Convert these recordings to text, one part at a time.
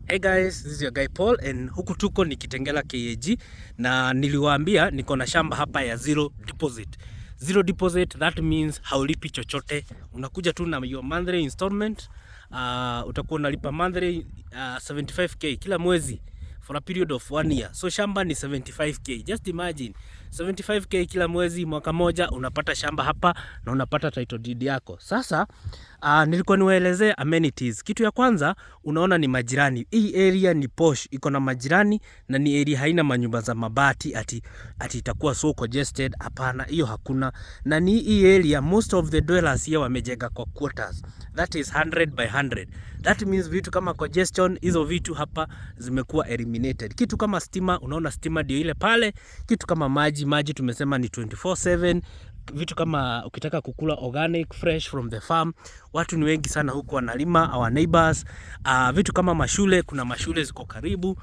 Hey guys, this is your guy Paul and huku tuko ni Kitengela KAG na niliwaambia niko na shamba hapa ya zero deposit. Zero deposit, that means haulipi chochote. Unakuja tu na your monthly installment. Utakuwa unalipa monthly 75K kila mwezi for a period of one year. So shamba ni 75K. Just imagine 75K kila mwezi, mwaka moja unapata shamba hapa na unapata title deed yako. Sasa nilikuwa niwaelezee amenities. Kitu ya kwanza unaona ni majirani. Hii area ni posh, iko na majirani na ni area haina manyumba za mabati ati itakuwa so congested. Hapana, hiyo hakuna. Na ni hii area, most of the dwellers here wamejenga kwa quarters. That is 100 by 100. That means vitu kama congestion, hizo vitu hapa zimekuwa eliminated. Kitu kama stima, unaona stima ndio ile pale. Kitu kama maji, maji tumesema ni 24/7. Vitu kama ukitaka kukula organic, fresh from the farm, watu ni wengi sana huku wanalima, our neighbors. Vitu kama mashule, kuna mashule ziko karibu.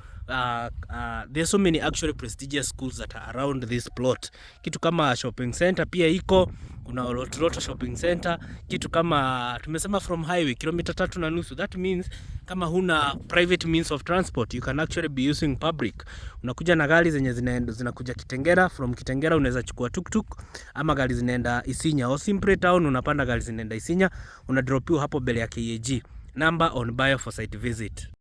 There's so many actually prestigious schools that are around this plot. Kitu kama shopping center pia iko, kuna Olotuloto Shopping Center. Kitu kama tumesema, from highway kilomita 3.5. That means kama huna private means of transport, you can actually be using public. Unakuja na gari zenye zinaenda, zinakuja Kitengela. From Kitengela unaweza chukua tuktuk ama gari zinaenda Isinya or simply town, unapanda gari zinaenda Isinya, unadropiwa hapo mbele ya KAG. Number on bio for site visit.